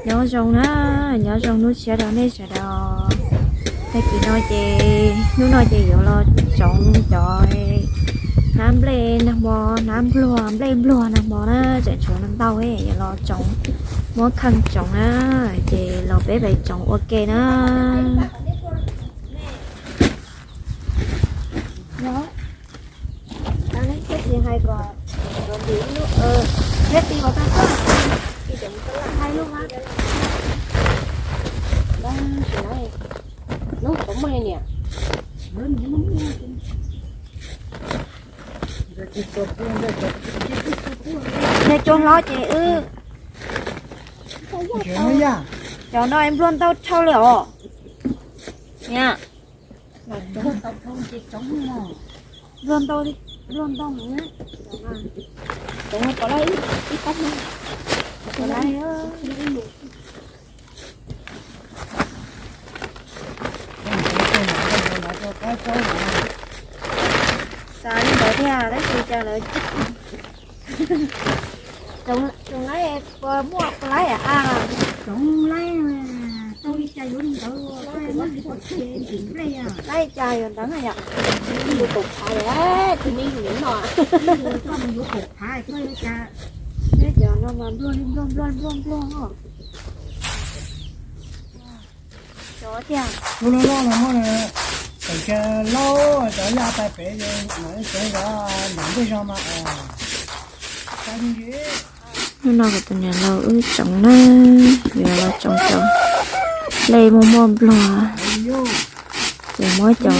Nyob zoo na, nyob zoo hnub tshiab rau nej sawv daws. Tag kis no ces, hnub no ces yuav los tsoov cov hnab nplej nag hmo, hnab npluag, nplej npluag nag hmo na, tseem tshuav ntau, yuav los tsoov, muab kheej tsoov na, ces los peb pais tsoov ua ke na. Yog cov hlob ces wb, cov no npluag ntau dhau li os. Npluag ntau, npluag ntau. Xav li ntawd thiab tab sis cas lawv tsoom laib, puas muaj puas laib a? Tsoom laib, tau li cas yuav li ntawd, muab li pov tseg ntim nplej. Laib cas yuav ntawd na yom? Yuav kaum phav, tus me nyuam no, koj mus yuav kaum phav koj yuav cas? Peb cov no mas npluag li npluag npluag npluag npluag. Cov tiag. Lub loj loj no muab, tawm kiag laub cov yaj pais pem, mam li txawv zov nram ntej zog mas. Hnub no kuv tus niam laus wb tsoov na, yuav los tsoov cov nplej muaj muaj npluag, ces muab cov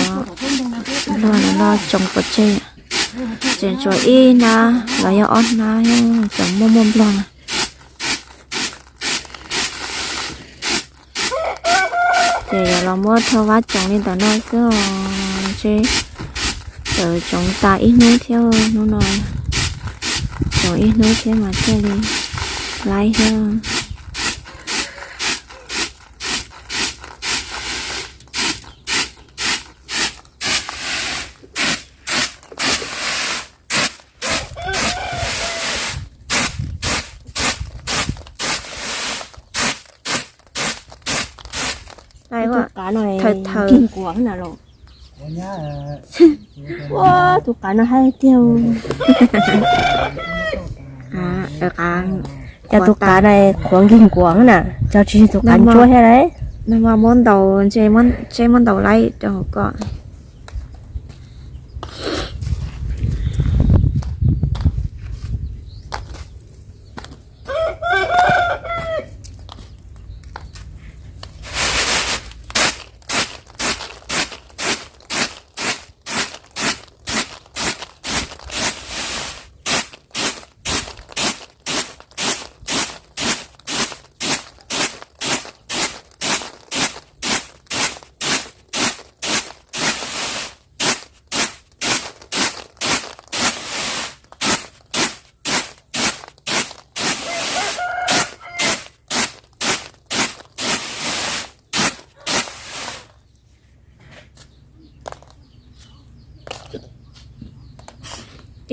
npluag no tsoov pov tseg. Tseem tshuav ib hnab los yog ob hnab cov muaj muaj npluag na. Ces yuav los muab rho vab tsoov li ntawm no xwb os, ntshe tawm tsoov tas ib hnub thiab, hnub no tsoov ib hnub thiab mas thiaj li laib thiab. Tus qav no nkuav na los. Ua, tus qav no haib tiag. Cov tus qav no qhuav nkig nkuav na, cov tsis yog tus qav ntsuab thiab lauj. Nag hmo muab ntaus, ntshe muab ntaus laib rau hauv ko.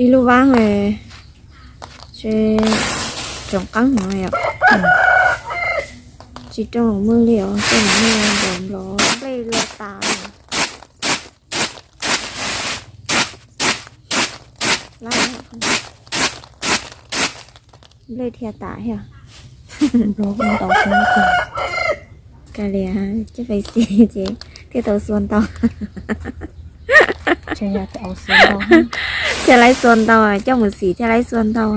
Ib lub vab tsoom qeeb no yom. Tsis rau los muaj li os, rau los muaj nplov nplov nplej loj tas. Nplej dhia tas thiab. Kav liam, coj pais xim ces thiaj tau xua ntau. Thiaj laib xua ntau, coj mus xim thiaj laib xua ntau.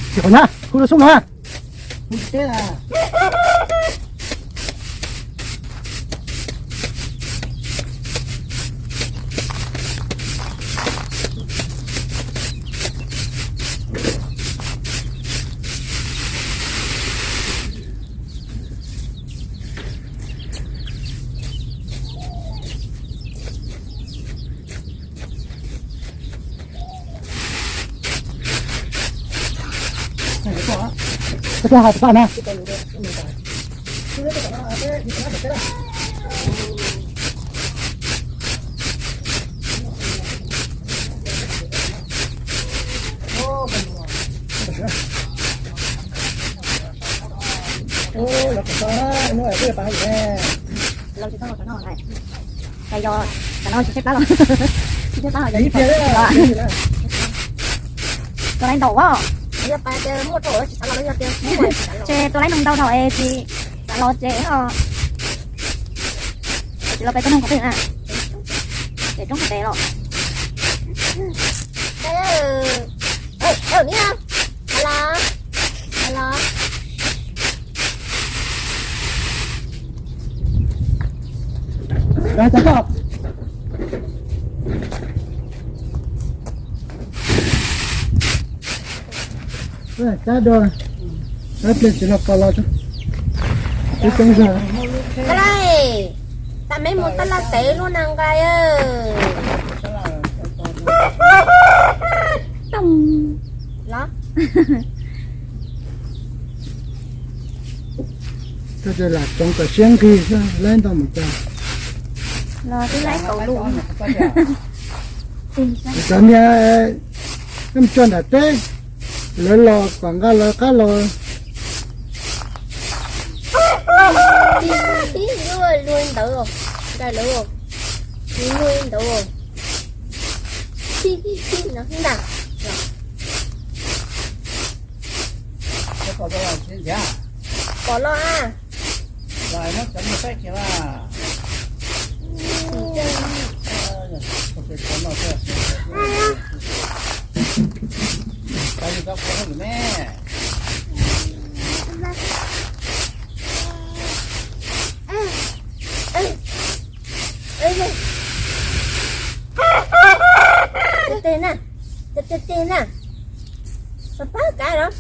Tsis qhov nyab, khu rau sub no. Los tsis tau, cov no tsis tshaib plab los, tsis tshaib plab los, tua laib ntau os. Ces tua laib ntau ntau thaum es tsis xav los ces os, tsis los peb tuaj nug qhov twg na, ces roob qhov pem los. Cab do, cab pliag tsis los pos los. Tib teeb zog. Koj lais, tas me mus taj laj tev luaj na nqai. Los. Koj lam tsoov kom siab nqig xwb, laib ntau mus cas. Los twb laib kaum lus. Cov niag, koj mus tso nram teb, lawv los kom nqa lawv qab los. Tib tib luaj luaj ntawd, nqaij lawv luaj ntawd. Tib tib tib no ntag. Pom los a. Tes na, tes na, pab kav los.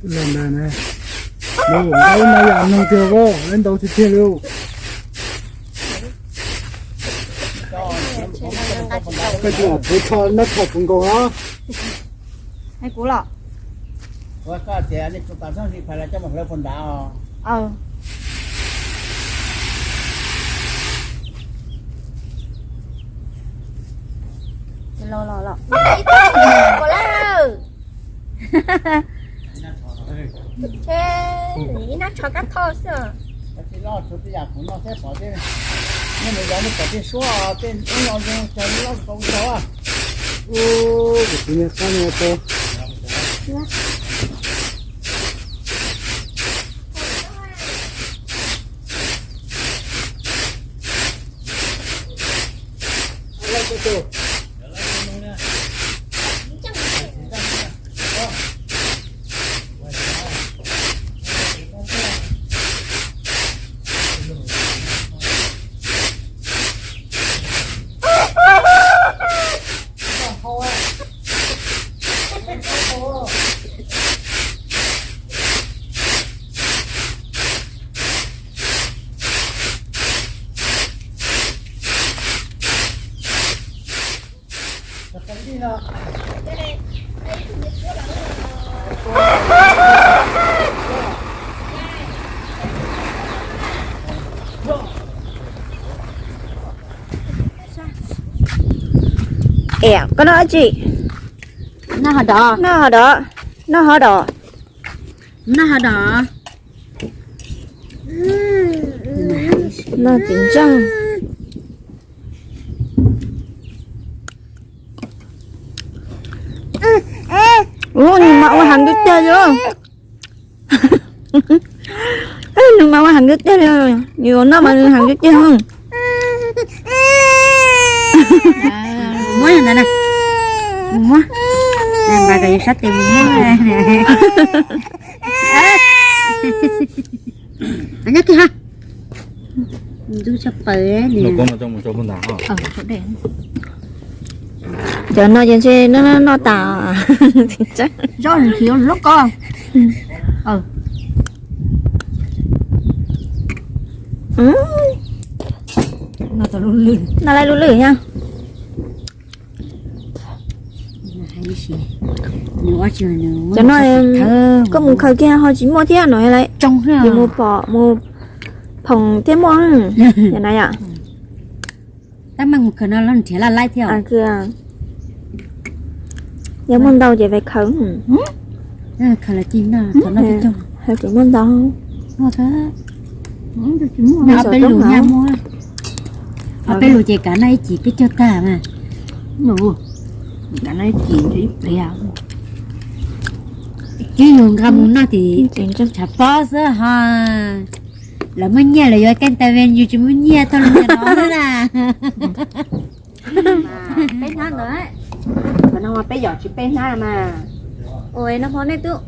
Los ntawd na, nws ua ntau no yam noog tiag, laib ntau tiag tiag li. Koj tsis pub tho nab tho puv nkaus los? Hais kuv los? Ua koj tias nej tus tau txhob hli phais los coj mus hlawv puag nrad os. Los los los. Ib nab tsho kab thoj xwb. Ua tsis loj, tshuav tej yam kuv noj thiab pom tej, nej mus zov nej pom tej suab tej ub no zoo cog loj tau tau. Ub, kuv tus niag qab no tau. Em, koj noj dab tsi? Noj hov dov. Noj hov dov. Noj hov dom. Noj hov dom. Noj txiv ntseej. Ub, nws mas ua heev tiag tiag li. Nws mas ua heev tiag tiag li. Nws ua noj mas nws heev tiag tiag. Muab ntawd na. Mus muab. Npaj kom yus sab tes mus muab. Nyob kiag ha. Ntub tshaj plaws. Cov no ces ntshe noj noj tas. Zaub nws khiv lub ko. Noj laj lub lwj thiab. Cov no koj mus khaws kiag ho tsis muaj thiab no lawm. Yus mus pom mus phoom thiaj muaj. Yog na yom. Tab meeg mus khaws no los nrhiav laj laib thiab. Yog muaj ntau ces vais khaws. Khaws los cig noj, thaum noj cig cog. Muaj ntau. Ob peb lus nyaj muaj. Ob peb lus ces kav noj ib cim peb cog tag mas. Kav noj ib cim ib pliag. Twb yus nqa mus noj tim tshav pob xwb ho. Lawv muaj nyiaj lawv yuav keej tas ve, yus tsis muaj nyiaj tau lus no xwb na. Peb hnab ntawd, qhov no peb yom tsis peb hnab mas. Ua no pom nej tub.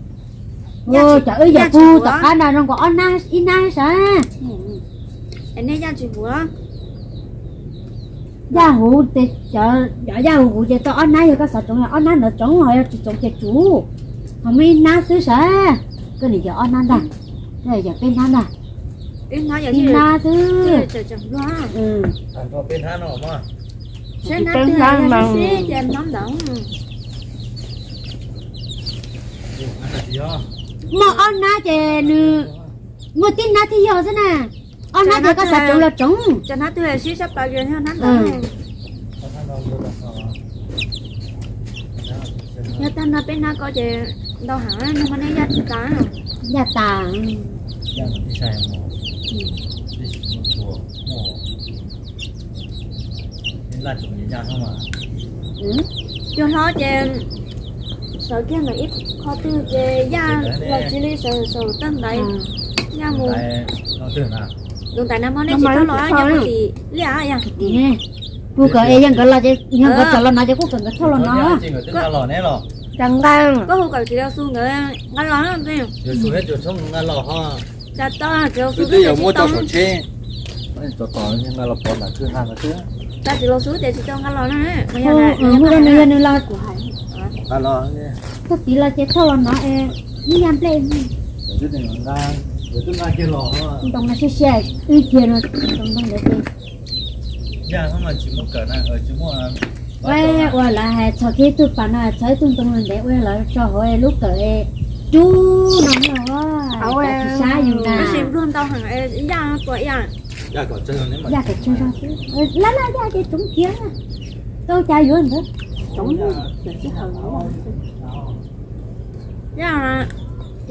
Cov wb yam pug tom qab no zoo nkaus ob hnab ib hnab sav. Nej yaj tsis huv. Yaj huv, cov yaj huv huv ces tau ob hnab, yog koj xav tsoov yog ob hnab ntawd tsoov, ho yog tsis tsoov ces tsum. Ho muaj ib hnab xwb sav. Koj nim yog ob hnab ntag, koj yog peb hnab ntag. Ib hnab xwb. Peb hnab mas. Muaj ob hnab ces nws muaj tib hnab thiaj yog xwb na. Ob hnab ces koj xav tsoov los tsoov. Cov hnab twg sib sab plaws, hnab ntawd. Yog tag no peb hnab ko ces ntau heev, nag hmo nej yaj tsis tas. Yaj tas. Cua hlob ces sawv kiag ntawm ib qho twg ces yaj los tsis li sawv sawv tag ntaiv. Yaj mus tus ntaiv nag hmo nej tsis thauj los, yaj mus tim liaj yaj. Kuv kom es yog nkawd los ces, yog nkawd tawm los no ces kuj kom nkawd thauj los no. Koj hu kom txiv Los Xus nkawd nqa los. Tsis tau, txiv Los Xus twb tsis tau. Tsis Los Xus tias tsis tau nqa los na. Hu rau nws, yog nws los kuv hais. Koj txiv los ces thauj los no es ib yam nplej. Ntoo no siab siab wb kiag no, ntoo ntawd ces. Ua lawv hais txhos kiag ib tug pas no, txhos ib tug ntoo no ntev ua lawv tso hauv lub kawm cub no no. Tsis sab yus na. Yaj kom tsawg zog xwb, lab lab yaj ces tsoov kiag. Tau cas yuav ntawd.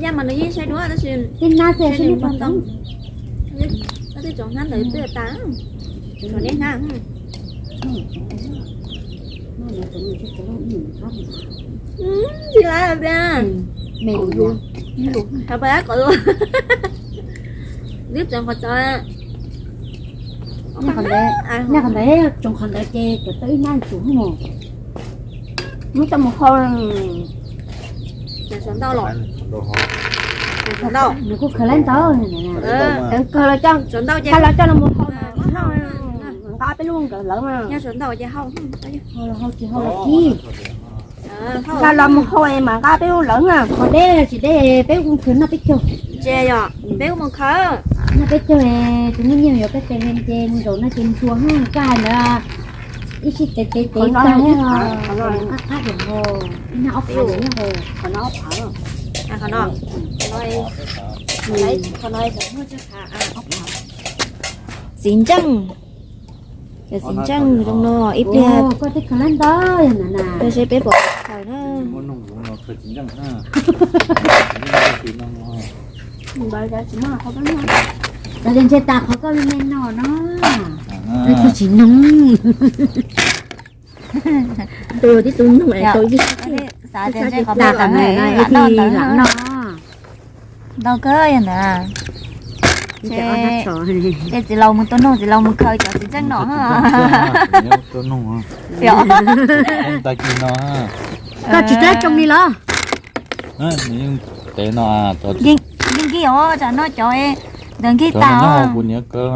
Yaj mas nws yeej sai duab tab sis tej nab xwb nws muag ntoo. Koj twb tsoov hnab ntawd twb tas, tsoov nej hnab. Tsis lab tiag. Hais pas qhov twb tsoov qhov tod. Nej qhov ntawd tsoov qhov ntawd ces cov tau ib nab tsum mus. Muab coj mus hau. Nws kuj khaws lab ntawd. Khaws los coj, los coj los mus hau, nqa peb lub nkawd lawv mas. Hau los hau tsis hau los tsis. Nqa los mus hau es mas nqa peb lub lawv na, qhov deb tsis deb peb kuj khaws noj peb caug. Peb kuj mus khaws noj peb caug. Tus muaj nyiaj yuav peb tes li ces mus zaum no ces ntsuas haj kab ntawd. Ib sij tev tev tev tag thiab, qab qab dem ho, ib nab ob phav thiab ho. Qhov no, qhov no, txiv ntseej, cov txiv ntseej zoo no ib pliag. Koj twb khaws lab ntawd na, seb peb pom. Khaws na. Tsis muaj noog kuv no khaws tsis ntseej na. Tsis muaj noog no. Ntawd ntshe tas qhov koj me me no no. Nws tsis noog. Tus tib tus noog es tau ib xav tias ntshe qhov tas ntawd lam noj ntawd no. Ntau kawg yog ntawd. Ces txiv laus mus tua noog, txiv laus mus khaws cov txiv ntseej no. Tua noog. Tag kis no. Koj tsis tau tsoo li los? Yeej nkig os, tsam no cov ntawd nkig tas. Kuv niam kaw,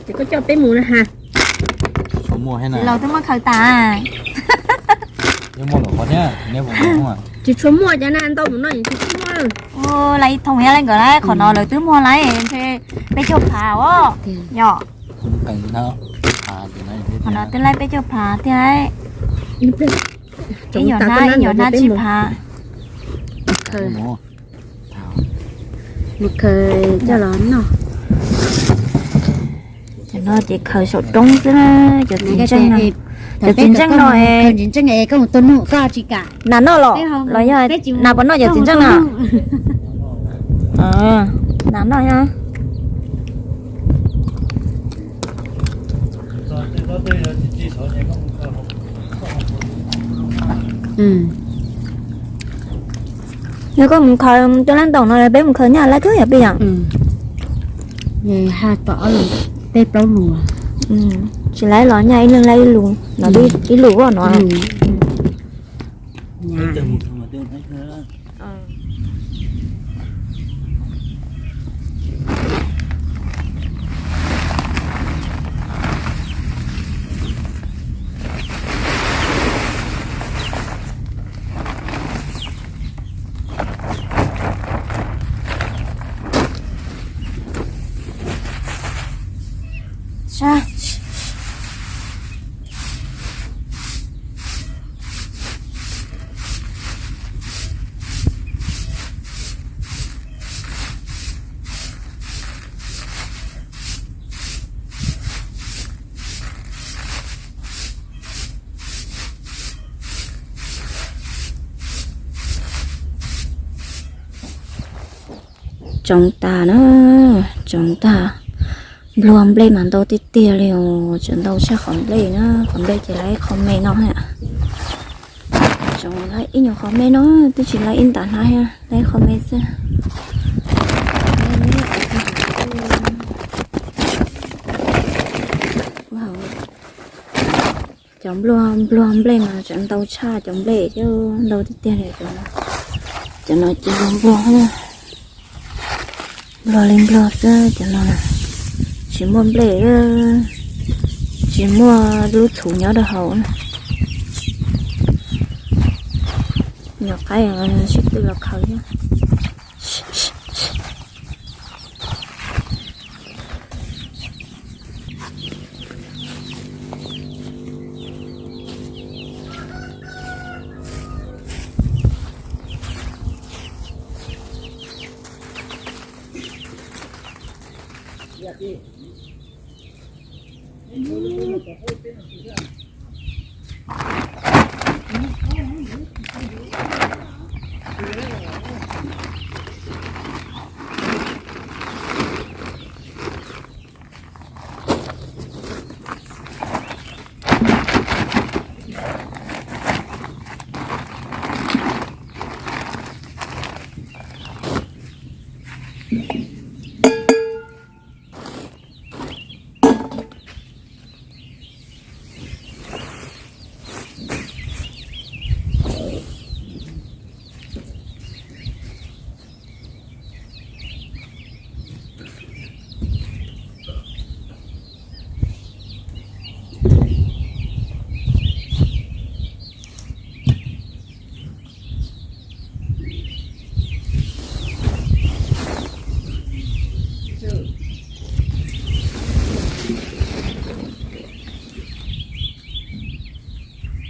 ces koj coj peb mus na ha. Tsis tshua muaj, txiv laus twb muab khaws tas. Yeej muaj lawm qhov thiab, neb puas muaj? Tsis tshua muaj cov na, ntau mus no tsis tshua muaj. Lawv ib thooj yog lawv nkawd lawv qhov no lawv twb muag lawm ntshe peb caug phav os. Yog. Qhov no twb lawm peb caug phav thiab. Ib nyuag hnab, ib nyuag hnab tsib phav. Mus khaws coj los noj. Cov no ces khaws saum roob xwb na, cov txiv ntseej no. Cov txiv ntseej no, koj mus tua noog koj tsis kam nas noj los, los yog nas puas noj cov txiv ntseej no? Nas noj. Yog koj mus khaws coj lab ntaum no peb mus khaws nyaj lab thiab yog peb yom? Ha tom ob lus, peb plaub lus. Tsis laib los nyaj ib leeg laib ib lus, no ib lus no. Tsoo tag na, tsoo tag. Nplua nplej mas ntau tiag tiag li os, tseem ntau tshaj qhov nplej na, qhov nplej ces laib qho me no thiab. Tsoo laib ib nyuag qho me no, twb tsis laib ib nta hnab thiab, laib qho me xwb. Cov nplua nplua nplej mas tseem ntau tshaj cov nplej thiab, ntau tiag tiag li. Cov no ces nplua, nplua li nplua xwb cov no. Tsis muaj nplej, tsis muaj lub txhuv nyob rau hauv. Nyuam qaib sib tw los khaws thiab.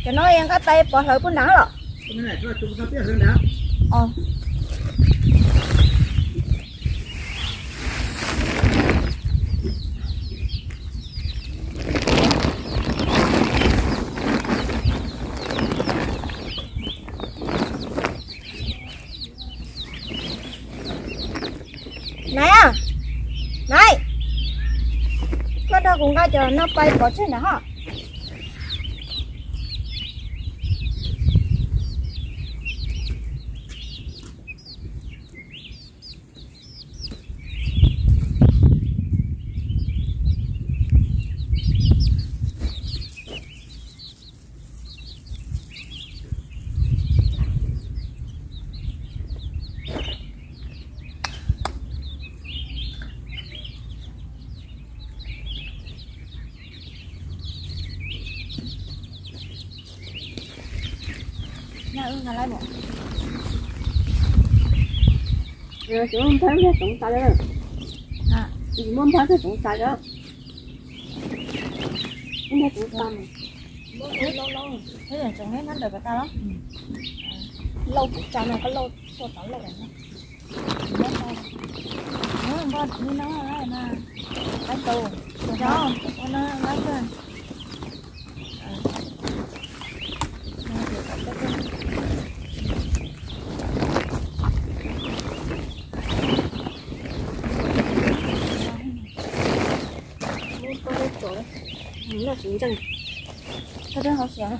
Cov no yog nqaij pais pov hlawv puag nrad los? Cov no pais pov tseg na ho. Muab npab tsoov tas, muab npab tsoov tas. Tsoov neb nab ntawd pas tas los. Lauj kuv tsa no koj lauj tuaj tod lauj. Npaj ni no na, qaib tus, ua no laib kawg. Noj tsis ntseej, koj twb hauv siav.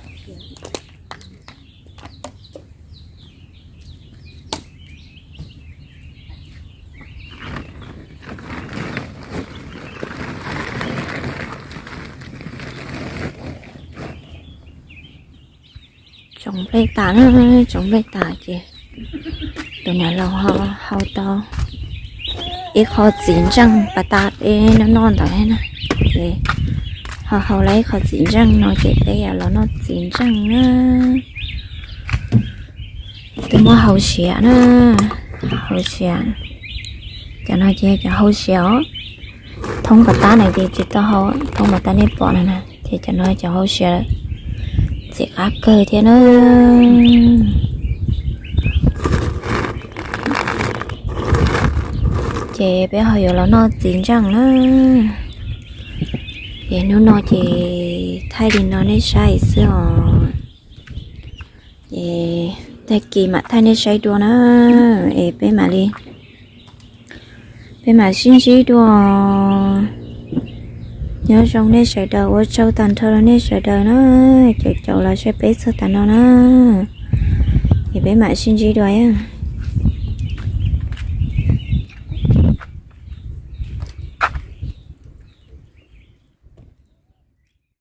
Tsoov nplej tas na, tsoov nplej tas ces tus niam laus ho hau tau ib qho txiv ntseej pas tas peb noj noj ntawd na. Ces ho hau lawm ib qho txiv ntseej no ces peb yuav los noj txiv ntseej na. Twb muab hau siav na, hau siav. Cov no ces cov hau siav os. Thoob pas tas na ces tsis tau hau, thoob pas tas nej pom no na, ces cov no cov hau siav, ntxim qab kawg thiab na. Ces peb ho yuav los noj txiv ntseej na. Ces hnub no ces thaij li no nej saib xwb os. Ces tag kis mam thaij nej saib dua na. Es peb mam li, peb mam sib ntsib dua. Nyob zoo nej sawv daws, ua tsaug tag nrho rau nej sawv daws na, caum caum los saib peb txog tas no na. Es peb mam sib ntsib dua.